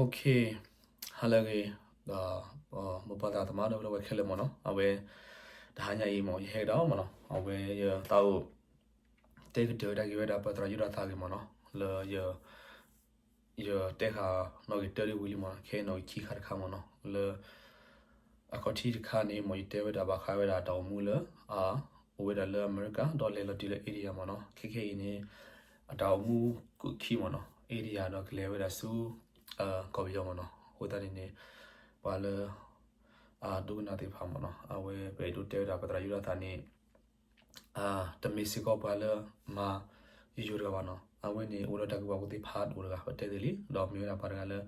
Okay, ဟါလၢအဂ့ၤ, ဒီး မိၢ်ပၢ်သရၣ်သမါဒီပုၢ်ဝဲၢ်ခဲလၢာ်မ့ၢ်နီၤ, အဝဲ တဟါညါအံၤမ့ၢ် ယဟဲကဒီးမ့ၢ်နီၤ, အဝဲယသးအိၣ် တဲကတၢၢ်တၢ်ဂ့ၢ်ဝဲဒၣ် ပၢ်သရၣ်ယူဒၤသၣ်အဂ့ၢ်မ့ၢ်နီၤ, လၢ ယတဲဃာ်နီၣ်ဂံၢ်တၢဒ်ဝံၤလံမ့ၢ်နီၤ, ခဲအံၤနီၣ်ဂံၢ်ခံခါတခါမ့ၢ်နီၤ, လၢ အခီၣ်ထံးတခါန့ၣ် မ့ၢ်ယတဲဝဲဒၣ်ဘၣ်ဃးဝဲဒၣ်တၢ်အိၣ်မူလၢ အ အိၣ်ဝဲဒၣ်လၢအမဲရကၤ ဒီးလဲၤလီၤတုၤလၢ India မ့ၢ်နီၤ, ခဲခဲအံၤန့ၣ် အတၢ်အိၣ်မူကွံာ်ခံမ့ၢ်နီၤ, India ဒီးကလဲၤဝဲဒၣ်ဆူ ကီၢ်ပယီၤမ့ၢ်နီၤ, အဃိသတးန့ၣ်န့ၣ် ပှၤလၢ အဒိကနၣ်သ့ၣ်တဖၣ်မ့ၢ်နီၤ, အဝဲပအဲၣ်ဒိးတဲဝဲဒၣ်ပၢ်သရၣ်ယူဒၤသၣ်န့ၣ် တမ့ၢ်စ့ၢ်ကီးပှၤလၢမၤယိယိတဂၤဘၣ်နီၤ, အဝဲန့ၣ် အိၣ်ဒီးတၢ်ကူၣ်ဘၣ်ကူၣ်သ့ဖးဒိၣ်တဂၤ ပတဲသ့လံ, ဒီးမ့ၢ်ဝဲဒၣ်ပှၤတဂၤလၢ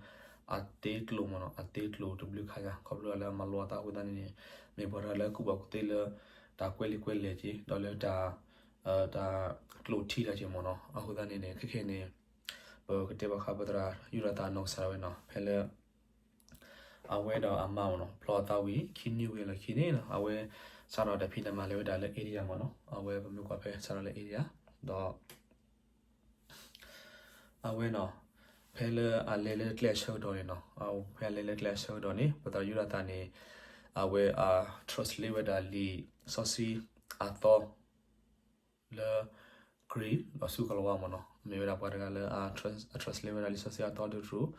အသ့ကျိာ်မ့ၢ်နီၤ, အသ့ကျိာ်တဘျုးခါညါ ခီဖျိလၢအမၤလိအသးအဃိသတးန့ၣ်န့ၣ် မ့ၢ်ပှၤတဂၤလၢကူၣ်ဘၣ်ကူၣ်သ့လၢ တၢ်ကွဲးလံာ်ကွဲးလဲၢ်က့ၤ ဒီးလၢတၢ် တၢ်ကျိာ်ထံတၢ်က့ၤမ့ၢ်နီၤ, အဃိသတးန့ၣ်န့ၣ် ခဲခဲန့ၣ် ပကတဲဘၣ်ဃးပၢ်သရၣ်ယူဒၤသၣ်နီၢ်ကစၢ်ဒၣ်ဝဲနီၤ, ဖဲလၢ အဝဲဒီးအမါမ့ၢ်နီၤ ဖျီအသးဝံၤ ခံနွံဝံၤအလီၢ်ခံန့ၣ်နီၤ, အဝဲစးထီၣ်တၢ်ဖံးတၢ်မၤလၢဝဲဒၣ်လၢ India မ့ၢ်နီၤ, အဝဲပမ့ၢ်ကွၢ်ဖဲစးထီၣ်လၢ India ဒီး အဝဲနီၤ ဖဲလၢအလဲၤလၢကျဲအဆၢကတီၢ်န့ၣ်နီၤ, ဖဲအလဲၤလၢကျဲအဆၢကတီၢ်န့ၣ် ပၢ်သရၣ်ယူဒၤသၣ်န့ၣ် အဝဲအ translate ဝဲဒၣ်လံာ်စီဆှံအသီ လၢ Greek ဒီးဆူကလၤဝါမ့ၢ်နီၤ, မ့ၢ်ဝဲဒၣ်ပှၤတဂၤလၢအ translate ဝဲဒၣ်လံာ်စီဆှံအသီတထူၣ်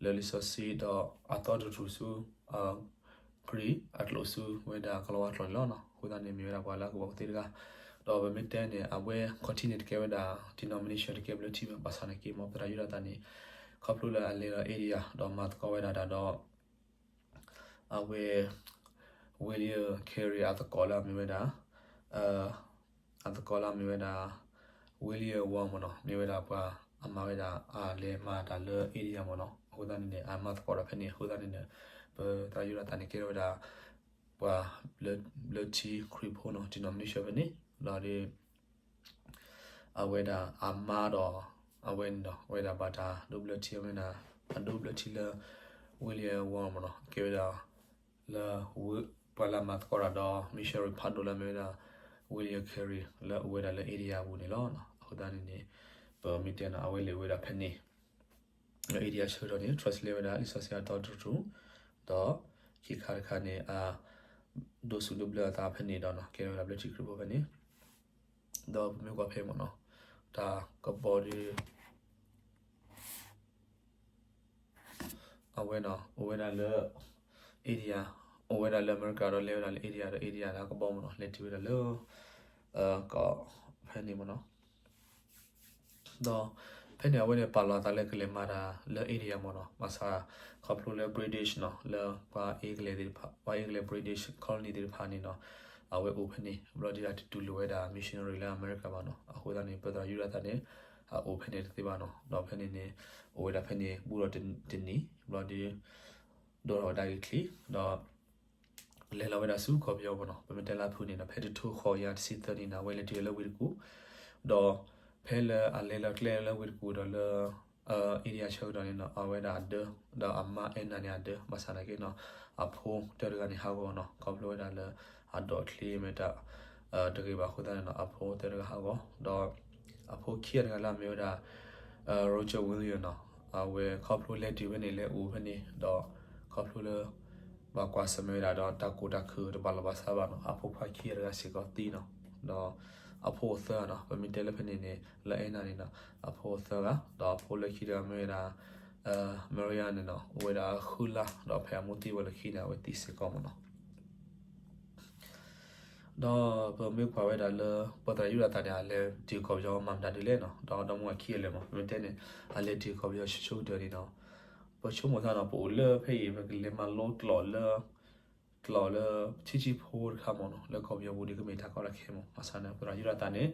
လၢလံာ်စီဆှံဒီးအသီတထူၣ်ဆူ Greek အကျိာ်ဆူဝဲဒၣ်ကလၤဝါကျိာ်န့ၣ်လီၤ. အဃိသတးန့ၣ် မ့ၢ်ဝဲဒၣ်ပှၤလၢအကူၣ်ဘၣ်ကူၣ်သ့တဂၤ, ဒီးပမ့ၢ်တဲန့ၣ် အဝဲ ခီၣ်ထံးန့ၣ်တကဲဝဲဒၣ် denomination တကဲဘျၢထံဘၣ်, ဘၣ်ဆၣ်န့ၣ်က့ မ့ၢ်ပၢ်သရၣ်ယူဒၤသၣ်န့ၣ် ခီဖျိလၢအလဲၤဒီး India ဒီးမၤသကိးဝဲဒၣ်တၢ်ဒီး အဝဲ William Carey အသကိးလၢအမ့ၢ်ဝဲဒၣ် အသကိးလၢအမ့ၢ်ဝဲဒၣ် William Wong မ့ၢ်နီၤ, မ့ၢ်ဝဲဒၣ်ပှၤအမၤဝဲဒၣ် အလဲၤမၤတၢ်လၢ India မ့ၢ်နီၤ. အဃိသတးန့ၣ်န့ၣ် အမၤသကိးဒီးဖဲန့ၣ် အဃိသတးန့ၣ်န့ၣ် ပၢ်သရၣ်ယူဒၤသၣ်န့ၣ် ကဲထီၣ်ဝဲဒၣ် ပှၤဘျၢထံခရံာ်ဖိနီၤ denomination ဖဲန့ၣ် ဒီး အဝဲဒၣ်အမါဒီး အဝဲန့ၣ်ဒီး အဝဲဒၣ်ဘၣ်တၢ်ဒိးဘျၢထံ အဝဲဒၣ် အဒိးဘျၢထံလၢ William Wong မ့ၢ်နီၤ, ကဲဝဲဒၣ်လၢ ပှၤလၢအမၤသကိးတၢ်ဒီး missionary ဖးဒိၣ်လၢအမ့ၢ်ဝဲဒၣ် William Carey လၢအအိၣ်ဝဲဒၣ်လၢ India အပူၤန့ၣ်လီၤ. အဃိသတးန့ၣ်န့ၣ် ပမ့ၢ်တဲနီၤ အဝဲလဲၤဝဲဒၣ်ဖဲန့ၣ် လၢ India ဆၢကတီၢ်န့ၣ် translate ဝဲဒၣ်လံာ်စီဆှံအသီတထူၣ်, ဒီးခံခါတခါန့ၣ် အဒိးစူးဒိးဘျၢအသးဖဲန့ၣ်ဒီးနီၤ ကဲထီၣ်ဝဲဒၣ်ဘျၢထံခရံာ်ဖိဖဲန့ၣ် ဒီးပမ့ၢ်ကွၢ်ဖဲမ့ၢ်နီၤ တၢ်ကပီၤဒီး အဝဲနီၤ အိၣ်ဝဲဒၣ်လၢ India, အိၣ်ဝဲဒၣ်လၢအမဲရကၤဒီး လဲၤဝဲဒၣ်လၢ India ဒီး India တၢ်ကပီၤမ့ၢ်နီၤ လဲၤတုၤဝဲဒၣ်လၢ ကီၢ်ဖဲန့ၣ်မ့ၢ်နီၤ ဒီးဖဲန့ၣ် အဝဲန့ၣ်ပာ်လီၤအသးလၢကလဲၤမၤတၢ်လၢ India မ့ၢ်နီၤ, ဘၣ်ဆၣ်ခီဖျိလၢ British နီၤ လၢပှၤအ့ကလဲာ်သ့ၣ်တဖၣ် ပှၤအ့ကလဲာ် British colony သ့ၣ်တဖၣ်န့ၣ်နီၤ အဝဲအိၣ်ဖဲန့ၣ် ဘျီဒုးတတူၢ်လိာ်ဝဲဒၣ် missionary လၢအမဲရကၤဘၣ်နီၤ. အဃိသတးန့ၣ် ပၢ်သရၣ်ယူဒၤသၣ်န့ၣ် အအိၣ်ဖဲန့ၣ်တသ့ဘၣ်နီၤ. ဒီးဖဲန့ၣ်န့ၣ် အိၣ်ဝဲဒၣ်ဖဲန့ၣ် ဘူးဒီးတနံၣ် ဘျီဒုး ဒိးထီၣ်ဝဲဒၣ်ဂ့ၢ်ချံ ဒီး လဲၤလီၤဝဲဒၣ်ဆူကီၢ်ပယီၤမ့ၢ်နီၤ, ပမ့ၢ်တဲလၢအဖုၣ်န့ၣ်နီၤ ဖဲတထိဃိးကယၤတဆံသၢနံၣ်န့ၣ် အဝဲလဲၤတုၤလၢဝ့ၢ်တကူၣ်, ဒီးဖဲလၢအလဲၤလီၤကျဲလၢဝ့ၢ်တကူၣ်ဒီးလၢ India ဆၢကတီၢ်န့ၣ်နီၤ အဝဲဒၣ်အဒၢ ဒီးအမါအဲၣ်နၤန့ၣ်အဒၢ ဘၣ်ဆၣ်သနာ်က့နီၤ အဖိတၢတဂၤန့ၣ်ဟးဂီၤနီၤ ခီဖျိဝဲဒၣ်လၢအဒိးချံမ့ၢ်တၢ်တဂ့ၤဘၣ်အဃိသတးန့ၣ်နီၤ အဖိတၢတဂၤဟးဂီၤ ဒီး အဖိခံဂၤတဂၤလၢအမ့ၢ်ဝဲဒၣ် Roger Williams နီၤ, အဝဲခီဖျိလဲၤတုၤဖဲန့ၣ် လဲၤအိၣ်ဖဲန့ၣ် ဒီးခီဖျိလၢ ဘၣ်ကွၢ်ဆၢၣ်မဲာ်ဝဲဒၣ်ဒီးတၢ်ကူၣ်တၢ်ခုၣ်တဘၣ်လီၢ်ဘၣ်စးဘၣ်နီၤ, အဖိခွါခံဂၤတဂၤစ့ၢ်ကီးသံနီၤ, ဒီးအဖိအိၣ်သၢဂၤနီၤ, ပမ့ၢ်တဲလၢဖဲန့ၣ်န့ၣ် လၢအဲၣ်နၤန့ၣ်နီၤ အဖိအိၣ်သၢဂၤ ဒီးအဖိလၢခံတဂၤမ့ၢ်ဝဲဒၣ် Maria န့ၣ်နီၤ အိၣ်ဝဲဒၣ်ဃုလါ ဒီးဖဲအမိၢ်သံဝဲလၢခံန့ၣ် အဝဲသံစ့ၢ်ကီးမ့ၢ်နီၤ. ဒီးပမ့ၢ်ကွၢ်ဝဲဒၣ်လၢ ပၢ်သရၣ်ယူဒၤသၣ်န့ၣ် အလဲၤတုၤကီၢ်ပယီၤမၤမတၤဒ်လဲၣ်နီၤ, ဒီးဒီမါဝၤခံဂၤလၢာ်မ့ၢ် ပမ့ၢ်တဲန့ၣ် အလဲၤတုၤကီၢ်ပယီၤဆူၣ်ဆူၣ်ကတၢၢ်န့ၣ်နီၤ, ပဆိကမိၣ်သးနီၤ ပအိၣ်လၢဖဲအံၤ ပကလဲၤမၤလိကျိာ်လၢ ကျိာ်လၢ ထံထံဖိတခါမ့ၢ်နီၤ, လၢကီၢ်ပယီၤပူၤဒီးကမ့ၢ်တၢ်ကီတၢ်ခဲမ့ၢ်, ဘၣ်ဆၣ်န့ၣ် ပၢ်သရၣ်ယူဒၤသၣ်န့ၣ်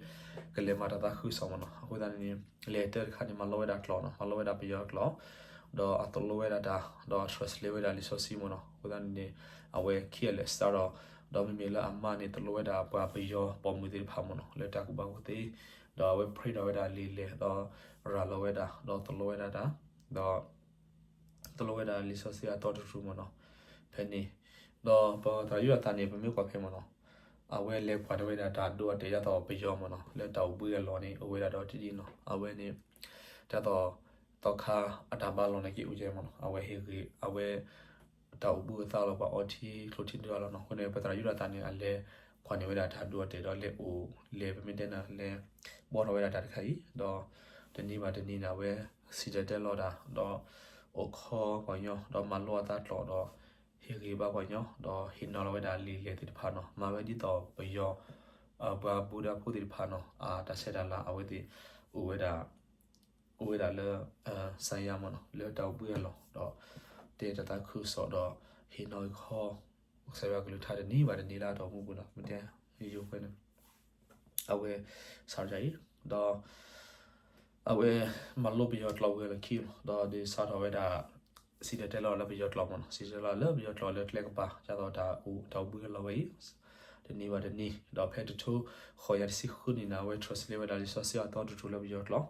ကလဲၤမၤတၢ်သးခုကစီၣ်မ့ၢ်နီၤ, အဃိသတးန့ၣ် လဲၤတၢ်တခါန့ၣ် မၤလိဝဲဒၣ်ကျိာ်နီၤ, မၤလိဝဲဒၣ်ပယီၤကျိာ် ဒီးအသလိဝဲဒၣ်တၢ် ဒီး translate ဝဲဒၣ်လံာ်စီဆှံမ့ၢ်နီၤ, အဃိသတးန့ၣ်န့ၣ် အဝဲခံဂၤလၢာ်စးထီၣ်, ဒီးမ့မ့ၢ်လၢအမါန့ၣ် သလိဝဲဒၣ်ပှၤပယီၤပိာ်မုၣ်သ့ၣ်တဖၣ်မ့ၢ်နီၤ, လၢတၢ်ကူၣ်ဘၣ်ကူၣ်သ့, ဒီးအဝဲ print ထီၣ်ဝဲဒၣ်လံာ်လဲၢ် ဒီးရၤလီၤဝဲဒၣ် ဒီးသလိဝဲဒၣ်တၢ်, ဒီး သလိဝဲဒၣ်လံာ်စီဆှံအသီတထူၣ်မ့ၢ်နီၤ, ဖဲန့ၣ်, ဒီးပၢ်သရၣ်ယူဒၤသၣ်န့ၣ် ပမ့ၢ်ကွၢ်ဖဲမ့ၢ်နီၤ, အဝဲလဲၤကွၢ်န့ၢ်ဝဲဒၣ်တၢ်ဒိအတဲာ်ဒ်သိးပယီၤမ့ၢ်နီၤ, လၢတၢ်အိၣ်ဘှံးအလီၢ်န့ၣ် အိၣ်ဝဲဒၣ်ဒီးတဒ်နီၤ, အဝဲန့ၣ် ဒ်သိး သီခါအတၢ်ဘါလီၤန့ၣ်က့အိၣ်ကဲမ့ၢ်နီၤ, အဝဲဟ့ၣ်ဂ့ၤ အဝဲ တၢ်အိၣ်ဘှံးအသးလီၤ ပှၤအီထံကျိထံဒၣ်လီၤနီၤ. အဃိန့ၣ် ပသရၣ်ယူဒၤသၣ်န့ၣ် အလဲၤကွၢ်န့ၢ်ဝဲဒၣ်တၢ်ဒိအတဲာ်ဒီး လဲၤအိၣ်လဲၤ ပမ့ၢ်တဲန့ၣ် လဲၤဘှီထီၣ်ဝဲဒၣ်တၢ်တခါအံၤ ဒီး တနံၤဘၣ်တနံၤန့ၣ် အဝဲစံၣ်တဲၤတဲလီၤတၢ် ဒီး အိၣ်ခိးပှၤကညီ ဒီးမၤလိအသးကျိာ်ဒီး ဟ့ၣ်ဂ့ၤဘၣ်ပှၤကညီ ဒီးဟ့ၣ်နီၤလီၤဝဲဒၣ်လံာ်လဲၢ်သ့ၣ်တဖၣ်နီၤ, မၤဝဲဒ်သိးပယီၤ ပှၤဘူးဒးဖိသ့ၣ်တဖၣ်နီၤ အတၢ်ဆဲးတၢ်လၤ အဝဲသ့ၣ် အိၣ်ဝဲဒၣ် အိၣ်ဝဲဒၣ်လၢ စၢၤယၤမ့ၢ်နီၤ လၢတၢ်အိၣ်ဘှံးအလီၢ် ဒီး တဲတၢ်သးခုကစီၣ်ဒီး ဟ့ၣ်နီၤခီ ကစၢ်ယွၤကလုၢ်ကထါတနံၤဘၣ်တနံၤလၢအတၢ်အိၣ်မူပူၤနီၤ မ့ၢ်တဲ ယိၤခွဲန့ၣ် အဝဲ စးထီၣ်အံၤ ဒီး အဝဲ မၤလိပယီၤကျိာ်ဝံၤလီၢ်ခံမ့ၢ် ဒီးဒုးစးထီၣ်ဝဲဒၣ် စံၣ်တဲၤတဲလီၤလၢပယီၤကျိာ်မ့ၢ်နီၤ, စံၣ်တဲၤတဲလီၤလၢပယီၤကျိာ်လၢကျဲကပၤ ဒ်သိးတၢ်အိၣ် တၢ်အိၣ်ဘှံးလီၤဝဲအံၤ တနံၤဘၣ်တနံၤ ဒီးဖဲတထိဃိးကယၤတဆံဃုနံၣ်န့ၣ် အဝဲ translate ဝဲဒၣ်လံာ်စီဆှံအသီတထူၣ်လၢပယီၤကျိာ်,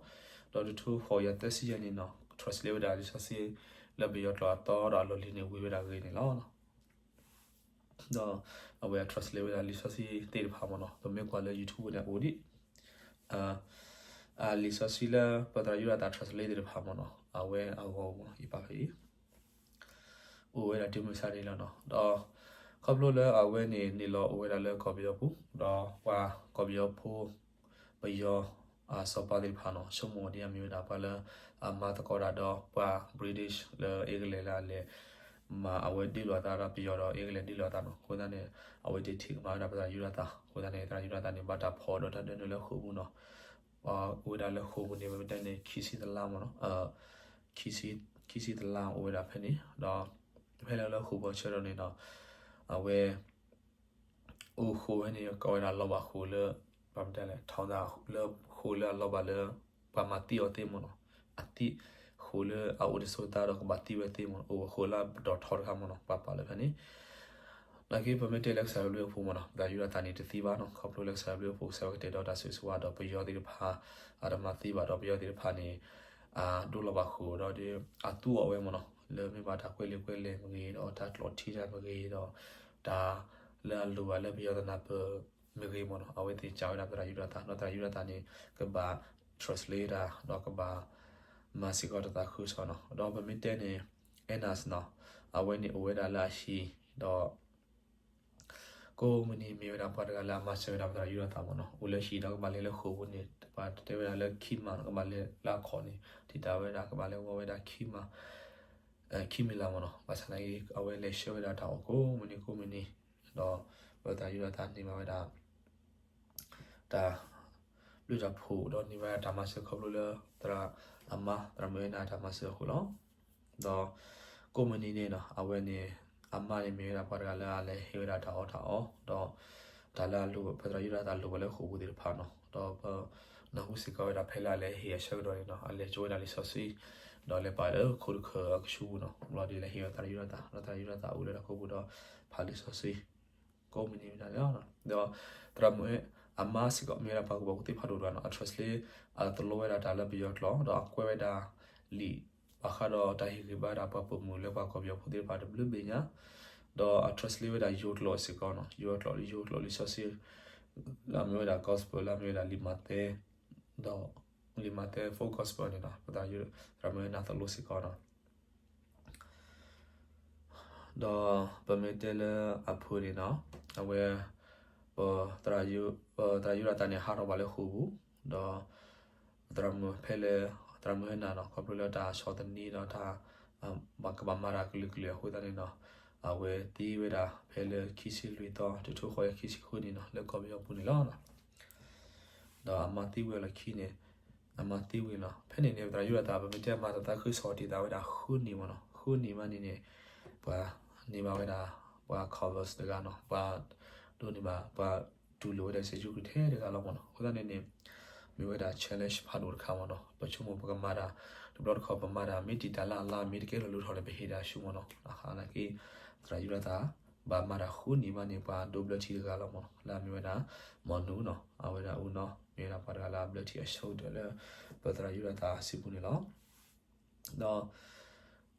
ဒီးတထိဃိးကယၤသၢဆံယဲၢ်နံၣ်နီၤ translate ဝဲဒၣ်လံာ်စီဆှံ လၢပယီၤကျိာ်အသီဒီးအလီၢ်လံၤန့ၣ်ဝံၤဝဲဒၣ်ဂ့ၤန့ၣ်လီၤ. ဒီးအဝဲ translate ဝဲဒၣ်လံာ်စီဆှံသ့ၣ်တဖၣ်မ့ၢ်နီၤ, ပမ့ၢ်ကွၢ်လၢ YouTube န့ၣ်အိၣ်ဒံး အလံာ်စီဆှံလၢပသရၣ်ယူဒၤသၣ် translate သ့ၣ်တဖၣ်မ့ၢ်နီၤ, အဝဲအဂီၢ်မ့ၢ် ယပာ်ဖဲအံၤ အိၣ်ဝဲဒၣ်တုၤမုၢ်ဆါန့ၣ်လီၤနီၤ. ဒီး ခီဖျိလၢအဝဲန့ၣ် န့ၣ်လီၤအိၣ်ဝဲဒၣ်လၢကီၢ်ပယီၤပူၤ, ဒီးပှၤကီၢ်ပယီၤဖိ ပယီၤအစီၤပၤသ့ၣ်တဖၣ်နီၤ, ဆိကမိၣ်ဒ်အမ့ၢ်ဝဲဒၣ်ပှၤလၢ အမၤသကိးတၢ်ဒီးပှၤ British လၢ England လၢအလဲၤ မၤအဝဲဒုးလိာ်အသးဒီးပယီၤဒီး England ဒုးလိာ်အသးနီၤ. အဃိသတးန့ၣ် အဝဲသ့ၣ်ထံၣ်ကမၣ်ဝဲဒၣ်ပသရၣ်ယူဒၤသၣ်, အဃိသတးန့ၣ် သရၣ်ယူဒၤသၣ်န့ၣ် ဘၣ်တၢ်ဖီၣ်ဒီးတၢ်ဒၢနုာ်လၢဃိာ်ပူၤနီၤ. အိၣ်ဝဲဒၣ်လၢဃိာ်ပူၤန့ၣ် ပမ့ၢ်တဲန့ၣ် ခံဆံတလါမ့ၢ်နီၤ, ခံဆံတလါအိၣ်ဝဲဒၣ်ဖဲန့ၣ်, ဒီး ဖဲလၢလၢဃိာ်ပူၤဆၢထီၣ်န့ၣ်ဒီး အဝဲ အိၣ်ဃိာ်ဝဲန့ၣ် ကိးဝဲဒၣ်လီၤဘၣ်ဃိာ်လၢ ပမ့ၢ်တဲလဲၣ် ထီဒါ လၢဃိာ်လၢအလီၤဘၣ်လၢ ပှၤမၤသံအီၤသ့မ့ၢ်နီၤ, အသံ ဃိာ်လၢအအိၣ်တစိၤသးဒီးကဘၣ်သံဝဲသ့မ့ၢ်နီၤ, အိၣ်ဃိာ်လၢအပတီၢ်ထီတခါမ့ၢ်နီၤ, ပှၤပာ်လၢဖဲန့ၣ် နာ်က့ ပမ့ၢ်တဲလၢကစၢ်ယွၤဘျုးအဖှိၣ်မ့ၢ်နီၤ, ပသရၣ်ယူဒၤသၣ်န့ၣ်တသံဘၣ်နီၤ, ခီဖျိလၢကစၢ်ယွၤဘျုးအဖှိၣ် ကစၢ်ယွၤကတဲာ်ဒီးတၢ်ဆိၣ်ဂ့ၤဆိၣ်ဝါဒီးပယီၤသ့ၣ်တဖၣ် အတမၤသံဘၣ်ဒီးပယီၤသ့ၣ်တဖၣ်န့ၣ် အဒိလီၤဘၣ်ဃိာ်ဒီး အသူအီၤဝဲမ့ၢ်နီၤ, လၢမ့ၢ်ဘၣ်တၢ်ကွဲးလံာ်ကွဲးလဲၢ်မ့ၢ်ဂ့ၤ ဒီးတၢ်ကျိးထံတၢ်မ့ၢ်ဂ့ၤဒီး တၢ်လၢအလိၣ်ဘၣ်လၢပယီၤသနၢၣ်ပၢၢ်မ့ၢ်ဂ့ၤမ့ၢ်နီၤ, အဝဲသ့ၣ်စံးဝဲဒၣ်ပသရၣ်ယူဒၤသၣ်, ဒီးသရၣ်ယူဒၤသၣ်န့ၣ် ကဘၣ် translate တၢ် ဒီးကဘၣ် မၤစ့ၢ်ကီးတၢ်သးခုကစီၣ်နီၤ, ဒီးပမ့ၢ်တဲန့ၣ် Anna နီၤ, အဝဲန့ၣ်အိၣ်ဝဲဒၣ်လၢအဟံၣ် ဒီး ကိးမုၢ်နံၤမ့ၢ်ဝဲဒၣ်ပှၤတဂၤလၢအမၤစၢၤဝဲဒၣ် ပသရၣ်ယူဒၤသၣ်မ့ၢ်နီၤ, အိၣ်လၢဟံၣ်ဒီးကဘၣ်လဲၤလၢဃိာ်ပူၤန့ၣ် ပှၤတဲဝဲဒၣ်လၢခံမး ကဘၣ်လဲၤလၢအခီၣ်န့ၣ် တံာ်တာ်ဝဲဒၣ် ကဘၣ်လဲၤဂီၤဝဲဒၣ်ခံမး ခံမံၤလၢ်မ့ၢ်နီၤ, ဘၣ်ဆၣ်သနာ်က့ အဝဲလဲၤဆှၢဝဲဒၣ်တၢ်အီၣ်ကိးမုၢ်နံၤကိးမုၢ်နံၤ, ဒီး ပသရၣ်ယူဒၤသၣ်န့ၢ်ဘၣ်ဝဲဒၣ် တၢ် ဘျုးတၢ်ဖှိၣ် ဒီးန့ၢ်ဘၣ်တၢ်မၤစၢၤခီဖျိလၢ သရၣ်အမါ သရၣ်မုၢ်အဲၣ်နၤတၢ်မၤစၢၤအဃိလီၤ. ဒီး ကိးမုၢ်နံၤန့ၣ်နီၤ အဝဲန့ၣ် အမါန့ၣ်မ့ၢ်ဝဲဒၣ်ပှၤတဂၤလၢအလဲၤဟ့ၣ်ဝဲဒၣ်တၢ်အီၣ်တၢ်အီ ဒီး တၢ်လၢအလိၣ် ပသရၣ်ယူဒၤသၣ်လိၣ်ဝဲလၢဃိာ်ပူၤသ့ၣ်တဖၣ်နီၤ, ဒီးပနၢ်ဟူစ့ၢ်ကီးဝဲဒၣ်ဖဲလၢအလဲၤဟ့ၣ်အဆၢကတီၢ်န့ၣ်နီၤ အလဲၤကၠိဝဲဒၣ်လံာ်စီဆှံ ဒီးလဲၤပာ်လၢခိတခၢၣ်အကဆူးပူၤနီၤ, ဘျီဒုးလဲၤဟ့ၣ်ဝဲသရၣ်ယူဒၤသၣ် ဒီးသရၣ်ယူဒၤသၣ်အိၣ်လၢတၢ်ခိပူၤဒီး ဖးလံာ်စီဆှံ ကိးမုၢ်နံၤဝဲဒၣ်န့ၣ်လီၤ. ဒီး သရၣ်မုၢ်အဲၣ် အမါစ့ၢ်ကီးမ့ၢ်ဝဲဒၣ်ပှၤကူၣ်ဘၣ်ကူၣ်သ့ဖးဒိၣ်တဂၤနီၤ, အ translate အသိၣ်လိဝဲဒၣ်တၢ်လၢပယီၤကျိာ် ဒီးအကွဲးဝဲဒၣ်လံာ်ဘၣ်ဃးဒီးတၢ်ဟ့ၣ်ဂံၢ်ဘါဒၣ်ပှၤပိာ်မုၣ်လၢပှၤကီၢ်ပယီၤဖိသ့ၣ်တဖၣ်တဘျုးဘ့ၣ်ညါ, ဒီးအ translate ဝဲဒၣ်ယိၤကျိာ်စ့ၢ်ကီးနီၤ, ယိၤကျိာ် ယိၤကျိာ်လံာ်စီဆှံ လၢအမ့ၢ်ဝဲဒၣ် gospel လၢအမ့ၢ်ဝဲဒၣ်လံာ်မးသဲ ဒီးလံာ်မးသဲ full gospel န့ၣ်နီၤ, ပသရၣ်မုၢ်အဲၣ်နၤသိၣ်လိစ့ၢ်ကီးနီၤ ဒီးပမ့ၢ်တဲလၢအဖုၣ်န့ၣ်နီၤ, အဝဲ ပ သရၣ်ယူဒၤသၣ်န့ၣ် ဟးထီၣ်ဘၣ်လၢဃိာ်ပူၤ, ဒီး သရၣ်မုၢ်ဖဲလၢ သရၣ်မုၢ်အဲၣ်နၤနီၤ ခီဖျိလၢတၢ်ဆီၣ်သနံးဒီးတၢ် ကဘၣ်မၤတၢ်ကလုာ်ကလုာ်အဃိသတးန့ၣ်နီၤ, အဝဲသံဝဲဒၣ်ဖဲလၢခံဆံလွံၢ်သီ တထိဃိးကယၤခံဆံဃုနံၣ်နီၤ လၢကီၢ်ပယီၤပူၤန့ၣ်လီၤ. ဒီးအမါသံဝံၤလီၢ်ခံန့ၣ် အမါသံဝံၤလီၤ. ဖဲန့ၣ်န့ၣ် ပသရၣ်ယူဒၤသၣ် ပမ့ၢ်တဲမၤတၢ်သးခုကစီၣ်တံာ်တာ်ဝဲဒၣ်ဃုနံၣ်မ့ၢ်နီၤ, ဃုနံၣ်မးန့ၣ်န့ၣ် ပှၤန့ၢ်ဘၣ်ဝဲဒၣ် ပှၤ convert တဂၤနီၤ, ပှၤဒိးန့ၢ်ဘၣ် ပှၤတူၢ်လိာ်ဝဲဒၣ်ကစၢ်ယ့ၣ်ၡူးခရံာ်ထဲတဂၤလီၤမ့ၢ်နီၤ. အဃိသတးန့ၣ်န့ၣ် မ့ၢ်ဝဲဒၣ် challenge ဖးဒိၣ်တခါမ့ၢ်နီၤ. ပဆိကမိၣ်ပကမၤတၢ် တဘျီတခီၣ်ပမၤတၢ် မ့ၢ်တံာ်တာ်လၢအလါ မ့ၢ်တကဲထီၣ်လိၣ်ထီၣ်န့ၣ် ပဟ့ၣ်တၢ်ဆူမ့ၢ်နီၤ. အဃိသနာ်က့ သရၣ်ယူဒၤသၣ် ဘၣ်မၤတၢ်ဃုနံၣ်မးန့ၣ် ပှၤဒိးဘျၢထံတဂၤလီၤမ့ၢ်နီၤ, လၢအမ့ၢ်ဝဲဒၣ် မီၢ်နူနီၤ, အဝဲဒၣ်အူနီၤ မ့ၢ်ဝဲဒၣ်ပှၤတဂၤလၢအဘျၢထံအဆၢကတၢၢ်လၢ ပသရၣ်ယူဒၤသၣ်အစုပူၤန့ၣ်လီၤ. ဒီး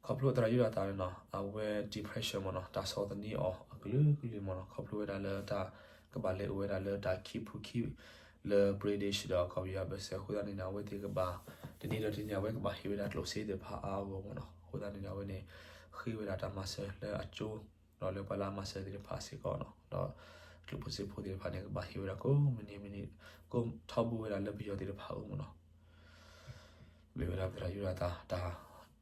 ခီဖျိသရၣ်ယူဒၤသၣ်န့ၣ်နီၤ အဝဲ depression မ့ၢ်နီၤ, တၢ်ဆီၣ်သနံးအီၤအကလုာ်ကလုာ်မ့ၢ်နီၤ, ခီဖျိဝဲဒၣ်လၢတၢ်ကဘၣ်လဲၤအိၣ်ဝဲဒၣ်လၢတၢ်ခံဖုခံ လၢ British ဒီးကီၢ်ပယီၤအဘၢၣ်စၢၤအဃိသတးန့ၣ်ဒီး အဝဲသ့ၣ်ကဘၣ် တနံၤဒီးတနံၤ အဝဲကဘၣ်ဟ့ၣ်ဝဲဒၣ်ကျိၣ်စ့သ့ၣ်တဖၣ်အါအါဂီၢ်ဂီၢ်မ့ၢ်နီၤ. အဃိသတးန့ၣ်ဒီး အဝဲန့ၣ် ဃ့ဝဲဒၣ်တၢ်မၤစၢၤလၢအကၠိ ဒီးလၢပှၤလၢအမၤစၢၤသ့ၣ်တဖၣ်စ့ၢ်ကီးနီၤ, ဒီးကျိၣ်ဖိစ့ဖိသ့ၣ်တဖၣ်န့ၣ် ကဘၣ်ဟ့ၣ်ဝဲဒၣ်ကိးမုၢ်နံၤမုၢ်နံၤ ကိးထီဘိဝဲဒၣ်လၢပယီၤသ့ၣ်တဖၣ်အအိၣ်မ့ၢ်နီၤ. မ့ၢ်ဝဲဒၣ်ပသရၣ်ယူဒၤသၣ် တၢ်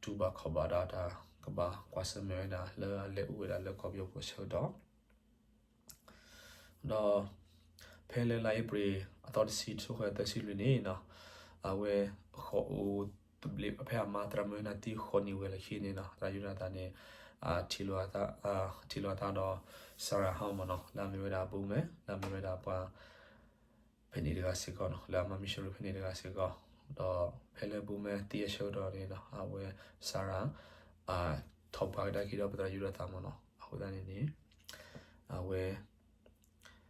တူၢ်ဘၣ်ခီၣ်ဘၣ်ဒီးတၢ်ကဘၣ်ကွၢ်ဆၢၣ်မဲာ်ဝဲဒၣ်လၢအလဲၤအိၣ်ဝဲဒၣ်လၢကီၢ်ပယီၤပူၤအဆၢကတီၢ် ဒီးဖဲလၢလါအ့ဖြ့ၣ်အသီတဆံ တဆံဃိးသၢဆံလွံၢ်န့ၣ်နီၤ, အဝဲဃိးအိၣ်သဘျ့ ဖဲအမါသရၣ်မုၣ်ဝဲနၤသံဃိးနံၣ်ဝဲလၢခံန့ၣ်နီၤ, သရၣ်ယူဒၤသၣ်န့ၣ် ထံၣ်လိာ်အသး ထံၣ်လိာ်အသးဒီး Sarah Hall မ့ၢ်နီၤ, လၢအမ့ၢ်ဝဲဒၣ် ဘိမဲ လၢအမ့ၢ်ဝဲဒၣ်ပှၤ ဖဲန့ၣ်တဂၤစ့ၢ်ကီးနီၤ, လၢအမါ missionary ဖဲန့ၣ်တဂၤစ့ၢ်ကီး, ဒီးဖဲလၢဘိမဲသံအဆၢကတီၢ်န့ၣ်နီၤ, အဝဲ Sarah ထီၣ်ပှၢ်ကဒါက့ၤဒီးပသရၣ်ယူဒၤသၣ်မ့ၢ်နီၤ, အဃိသတးန့ၣ်န့ၣ် အဝဲ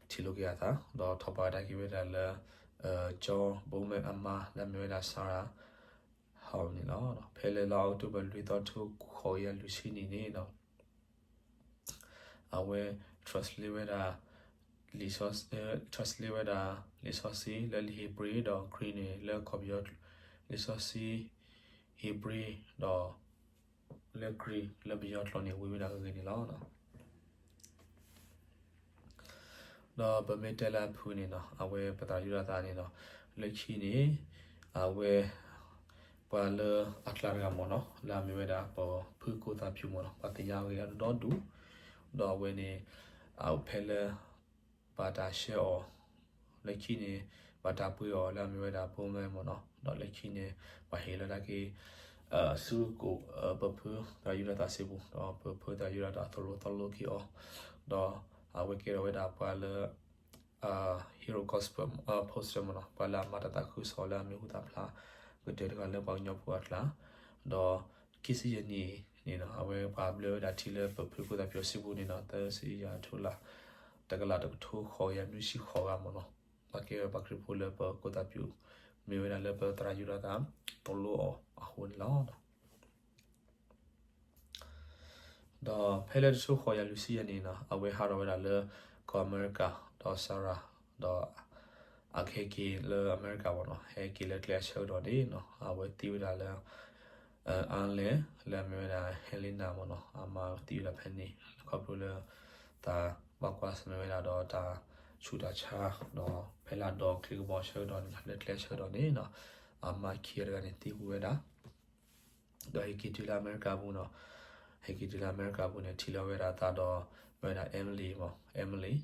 ထံၣ်လိာ်က့ၤအသး ဒီးထီၣ်ပှၢ်ကဒါက့ၤဝဲဒၣ်လၢ ကၠီဘိမဲအမါ လၢအမ့ၢ်ဝဲဒၣ် Sarah Hall န့ၣ်လီၤ. ဖဲလၢလါအီးကထိဘၢၣ်လွံၢ်သီ တဆံဃိးကယၤလွံၢ်ဆံနံၣ်န့ၣ်နီၤ အဝဲ translate ဝဲဒၣ် လံာ်စီဆှံ translate ဝဲဒၣ် လံာ်စီဆှံလၢလံာ်ဧ့ၤဘြံၤဒီး Greek န့ၣ် လၢကီၢ်ပယီၤ လံာ်စီဆှံ ဧ့ၤဘြံၤ ဒီး လၢ Greek လၢပယီၤကျိာ်န့ၣ် ဝံၤဝဲဒၣ်ဂ့ၤဂ့ၤန့ၣ်လီၤ. ဒီးပမ့ၢ်တဲလၢအဖုၣ်န့ၣ်နီၤ, အဝဲပသရၣ်ယူဒၤသၣ်န့ၣ်နီၤ, လၢခံန့ၣ် အဝဲ ပှၤလၢအကျါတဂၤမ့ၢ်နီၤ, လၢအမ့ၢ်ဝဲဒၣ်ပဖုကိၢ်သၣ်ဖၠူၣ်မ့ၢ်နီၤ, ပှၤသ့ၣ်ညါအဂ့ၢ်အါဒိၣ်ဒိၣ်, ဒီးအဝဲန့ၣ် အဖဲလၢ ဘၣ်တၢ်ဆှၢအီၤ လၢခံန့ၣ် ဘၣ်တၢ်ပှ့ၤအီၤလၢအမ့ၢ်ဝဲဒၣ်ဘိမဲမ့ၢ်နီၤ, ဒီးလၢခံန့ၣ် ပှၤဟ့ၣ်လီၤတၢ်က့ၤ ဆူကိၣ် ပဖုသရၣ်ယူဒၤသၣ်စုပူၤ, ဒီးပဖုသရၣ်ယူဒၤသၣ်သိၣ်လိသီလိက့ၤအီၤ, ဒီးအဝဲကဲထီၣ်ဝဲဒၣ်ပှၤလၢ Hero Gospel Poster မ့ၢ်နီၤ, ပှၤလၢအမၤတၢ်သးခုကစီၣ်လၢအမံၤဟူသၣ်ဖျါ ကတၢၢ်တဂၤလၢပှၤကညီဖိအကျါ, ဒီးခံဆံယဲၢ်နံၣ်န့ၣ်နီၤ, အဝဲပှၤဘျၢဝဲဒၣ်ထံလၢပဖုကိၢ်သၣ်ဖၠူၣ်စုပူၤန့ၣ်နီၤ, သၢဆံယဲၢ်အထူလါ တကလးတကထိဃိးကယၤနွံဆံဃိးဂၤမ့ၢ်နီၤ, ပှၤကဲဝဲပှၤခရံာ်ဖိလၢပကိၢ်သၣ်ဖၠူၣ် မ့ၢ်ဝဲဒၣ်လၢပသရၣ်ယူဒၤသၣ်သိၣ်လိအီၤအဃိန့ၣ်လီၤ. ဒီးဖဲလၢတဆံဃိးယၤလွံၢ်ဆံယဲၢ်နံၣ်နီၤ, အဝဲဟးထီၣ်ဝဲဒၣ်လၢကီၢ်အမဲရကၤ, ဒီး Sarah ဒီး အကဟဲက့ၤလၢအမဲရကၤမ့ၢ်နီၤ, ဟဲက့ၤလၢကျဲအဆၢကတီၢ်န့ၣ်နီၤ, အဝဲသံဝဲဒၣ်လၢ အါလဲၣ် လၢအမ့ၢ်ဝဲဒၣ် Helena မ့ၢ်နီၤ, အမါသံဝဲဒၣ်ဖဲန့ၣ် ခီဖျိလၢ တၢ်ဘၣ်ကွၢ်ဆၢၣ်မဲာ်ဝဲဒၣ်ဒီးတၢ်ဆူးတၢ်ဆါ, ဒီးဖဲလၢအဒိးချံကဘီအဆၢကတီၢ်န့ၣ်နီၤ, လၢကျဲအဆၢကတီၢ်န့ၣ်နီၤ, အမါခံဂၤတဂၤန့ၣ်သံကွံာ်ဝဲဒၣ် ဒီးဟဲက့ၤတုၤလၢအမဲရကၤပူၤနီၤ, ဟဲက့ၤတုၤလၢအမဲရကၤပူၤန့ၣ် ထံၣ်လိာ်ဝဲဒၣ်အသးဒီး မ့ၢ်ဝဲဒၣ် Emily မ့ၢ် Emily,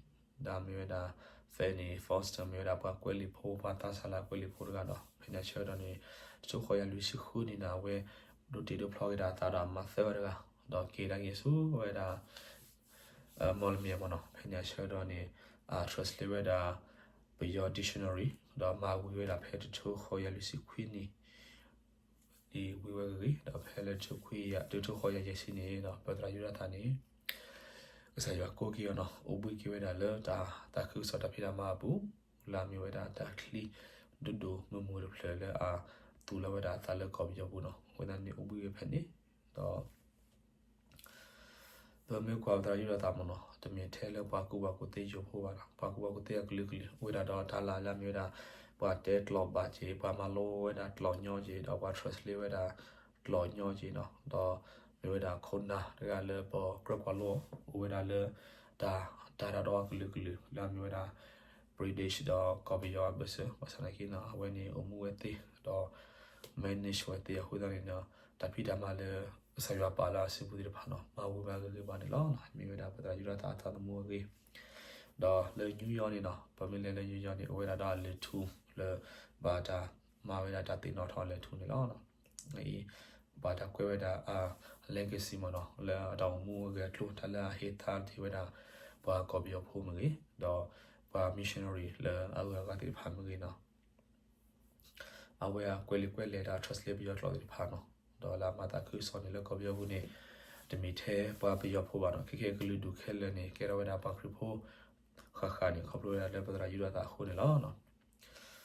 ဒီးမ့ၢ်ဝဲဒၣ် Fanny Foster မ့ၢ်ဝဲဒၣ်ပှၤကွဲးလံာ်ဖိ ပှၤသးစၢ်လၢအကွဲးလံာ်ဖိတဂၤဒီး ဖဲန့ၣ်အဆၢကတီၢ်န့ၣ် တဆံဃိးယၤလွံၢ်ဆံဃုနံၣ်န့ၣ် အဝဲဒိးတ့ၢ်ဒိးဖျီက့ၤဒၣ်အသးဒီးအမါသၢဂၤတဂၤ, ဒီးက့ၤကဒါက့ၤဆူဝဲဒၣ် မီၣ်လမၠဲၣ်မ့ၢ်နီၤ, ဖဲန့ၣ်အဆၢကတီၢ်န့ၣ် အ translate ဝဲဒၣ် ပယီၤ dictionary ဒီးမၤဝံၤဝဲဒၣ်ဖဲတဆံဃိးယၤလွံၢ်ဆံခွံနံၣ် ဒ်ဝံၤဝဲဂ့ၤဂ့ၤ, ဒီးဖဲလၢတဆံခွံယၤ တဆံဃိးယၤယဲၢ်ဆံန့ၣ်ဒီး ပသရၣ်ယူဒၤသၣ်န့ၣ် ကစၢ်ယွၤကိးက့ၤအီၤနီၤ, အိၣ်ဘှံးက့ၤဝဲဒၣ်လၢတၢ်သးခုကစီၣ်တၢ်ဖံးတၢ်မၤအပူၤ, လၢအမ့ၢ်ဝဲဒၣ်တၢ်ချံဒိၣ်ဒိၣ်မုၢ်မုၢ်တဖျၢၣ်လၢအသူၣ်လီၤဝဲဒၣ်အသးလၢကီၢ်ပယီၤပူၤနီၤ, အဃိသတးန့ၣ် အိၣ်ဘှံးက့ၤဖဲန့ၣ်, ဒီး ပမ့ၢ်ကွၢ်ပသရၣ်ယူဒၤသၣ်မ့ၢ်နီၤ, တမ့ၢ်ထဲလၢပှၤကူၣ်ဘၣ်ကူၣ်သ့ယိာ်ဖိဘၣ်နီၤ, ပှၤကူၣ်ဘၣ်ကူၣ်သ့အကလုာ်ကလုာ် အိၣ်ဝဲဒၣ်ဒီးတၢ်လၢ်လၢအမ့ၢ်ဝဲဒၣ် ပှၤတဲကျိာ်ဘၣ်က့ၤ, ပှၤမၤလိဝဲဒၣ်ကျိာ်ညီက့ၤ, ဒီးပှၤ translate ဝဲဒၣ်ကျိာ်ညီက့ၤနီၤ, ဒီးမ့ၢ်ဝဲဒၣ်ခိၣ်နၢ်တဂၤလၢပကြၢးကွၢ်လိအီၤ အိၣ်ဝဲဒၣ်လၢ တၢ် တၢ်တၢ်ဒီးအကလုာ်ကလုာ် လၢအမ့ၢ်ဝဲဒၣ် British ဒီးကီၢ်ပယီၤအဘၢၣ်စၢၤ, ဘၣ်ဆၣ်သနာ်က့နီၤ အဝဲန့ၣ်အိၣ်မူဝဲသ့ ဒီး manage ဝဲသ့အဃိသတးန့ၣ်နီၤ, တၢ်ဖံးတၢ်မၤလၢ ကစၢ်ယွၤပာ်လၢအစုပူၤသ့ၣ်တဖၣ်နီၤ မၤဝံၤမၤဂ့ၤဂ့ၤဘၣ်န့ၣ်လီၤ. မ့ၢ်ဝဲဒၣ်ပသရၣ်ယူဒၤသၣ်အသးသမူအဂ့ၢ်, ဒီးလၢ New York န့ၣ်နီၤ, ပမ့ၢ်လဲၤလၢ New York န့ၣ် အိၣ်ဝဲဒၣ်ဒီးအလံာ်ထူလၢ ဘၣ်တၢ်မၤဝဲဒၣ်တၢ်သ့ၣ်နီၣ်ထီၣ်အလံာ်ထူန့ၣ်လီၤ. အံၤ ဘၣ်တၢ်ကွဲးဝဲဒၣ်အ legacy မ့ၢ်နီၤ, လၢအတၢ်အိၣ်မူအဂ့ၢ်အကျိၤ တၢ်လၢအဟ့ၣ်သါတ့ၢ်ဝဲဒၣ် ပှၤကီၢ်ပယီၤဖိမ့ၢ်ဂ့ၤ, ဒီးပှၤ missionary လၢအဂုၤအဂၤသ့ၣ်တဖၣ်မ့ၢ်ဂ့ၤနီၤ, အဝဲအကွဲးလံာ်ကွဲးလဲၢ်တၢ် translate ပယီၤကျိာ်သ့ၣ်တဖၣ်နီၤ, ဒီးလၢအမၤသးခုကစီၣ်န့ၣ်လၢကီၢ်ပယီၤပူၤန့ၣ် တမ့ၢ်ထဲပှၤပယီၤဖိဘၣ်နီၤ, ခဲခဲကလုာ်ဒူၣ်ခဲလၢာ်န့ၣ် ကဲထီၣ်ဝဲဒၣ်ပှၤခရံာ်ဖိ ဃၣ်ဃၣ်န့ၣ် ခီဖျိဝဲဒၣ်လၢပသရၣ်ယူဒၤသၣ်အဃိန့ၣ်လီၤ. ဒီး ပ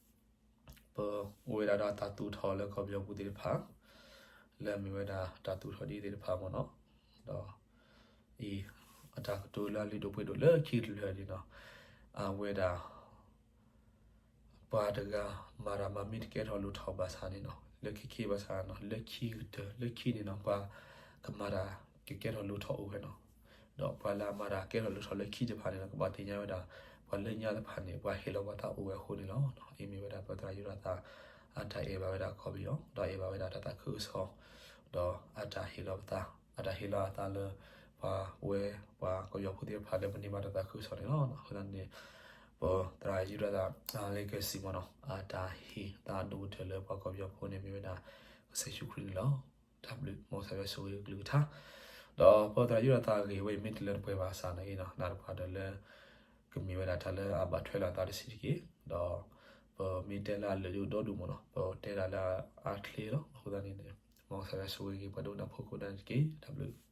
အိၣ်ဝဲဒၣ်ဒီးတၢ်သူၣ်ထီၣ်လၢကီၢ်ပယီၤပူၤသ့ၣ်တဖၣ်, လၢအမ့ၢ်ဝဲဒၣ်တၢ်သူၣ်ထီၣ်ဒ်သ့ၣ်တဖၣ်မ့ၢ်နီၤ, ဒီး အံၤ အတၢ်ကတိၤလၢအလုၢ်ဒိၣ်ပှ့ၤဒိၣ်လၢခံတဖျၢၣ်န့ၣ်နီၤ, အဝဲဒၣ် ပှၤတဂၤမၤတၢ်မၤမ့ၢ်တကဲထီၣ်လိၣ်ထီၣ်ဘၣ်ဆၣ်န့ၣ်နီၤ, လၢခံခံဘၣ်ဆၣ်နီၤ, လၢခံကတၢၢ်လၢခံန့ၣ်နီၤ, ပှၤကမၤတၢ်ကကဲထီၣ်လိၣ်ထီၣ်အိၣ်ဝဲနီၤ. ဒီးပှၤလၢအမၤတၢ်ကဲထီၣ်လိၣ်ထီၣ်လၢခံတဖၣ်န့ၣ်နီၤ, ကဘၣ်သ့ၣ်ညါဝဲဒၣ် ပှၤလၢညါတဖၣ်န့ၣ် ပှၤဟ့ၣ်လီၤပှၤသးအိၣ်ဝဲအဃိန့ၣ်လီၤ. အံၤမ့ၢ်ဝဲဒၣ်ပသရၣ်ယူဒၤသၣ် အတၢ်အဲၣ်ဘၣ်ဝဲဒၣ်ကီၢ်ပယီၤ, ဒီးအဲၣ်ဘၣ်ဝဲဒၣ်တၢ်သးခုကစီၣ်, ဒီးအတၢ်ဟ့ၣ်လီၤပသး, အတၢ်ဟ့ၣ်လီၤအသးလၢ ပှၤဝဲ ပှၤကီၢ်ပယီၤဖိသ့ၣ်တဖၣ်လၢပန့ၢ်ဘၣ်တၢ်သးခုကစီၣ်န့ၣ်လီၤ. အဃိသတးန့ၣ် ပသရၣ်ယူဒၤသၣ် legacy မ့ၢ်နီၤ, အတၢ်ဟ့ၣ်သးဒိၣ်ကတၢၢ်လၢပှၤကီၢ်ပယီၤဖိန့ၣ်မ့ၢ်ဝဲဒၣ် ကစၢ်ယ့ၣ်ၡူးခရံာ်န့ၣ်လီၤ. တၢ်ဘျုး မ်ကစၢ်ယွၤဆိၣ်ဂ့ၤကလုၢ်ကထါ, ဒီးပသရၣ်ယူဒၤသၣ်အဂ့ၢ်ဝဲအံၤမ့ၢ်တလၢတပှဲၤဘၣ်ဆၣ်န့ၣ်နီၤ, နၢ်တပှၢ်ဒီးလၢ ကမ့ၢ်ဝဲဒၣ်တၢ်လၢအဘၣ်ထွဲလီၤအသးတဆံးတက့ၢ်, ဒီး ပမ့ၢ်တဲလၢအလၢာ်ဒိၣ်ဒီဒူၣ်မ့ၢ်နီၤ, ပတဲဒၣ်လၢအချ့လီၤ. အဃိသတးန့ၣ်န့ၣ် မ်ကစၢ်ယွၤဆိၣ်ဂ့ၤက့ၤပှၤဒိကနၣ်ဖိကိးဂၤဒဲးန့ၣ်တက့ၢ်. တၢ်ဘျုး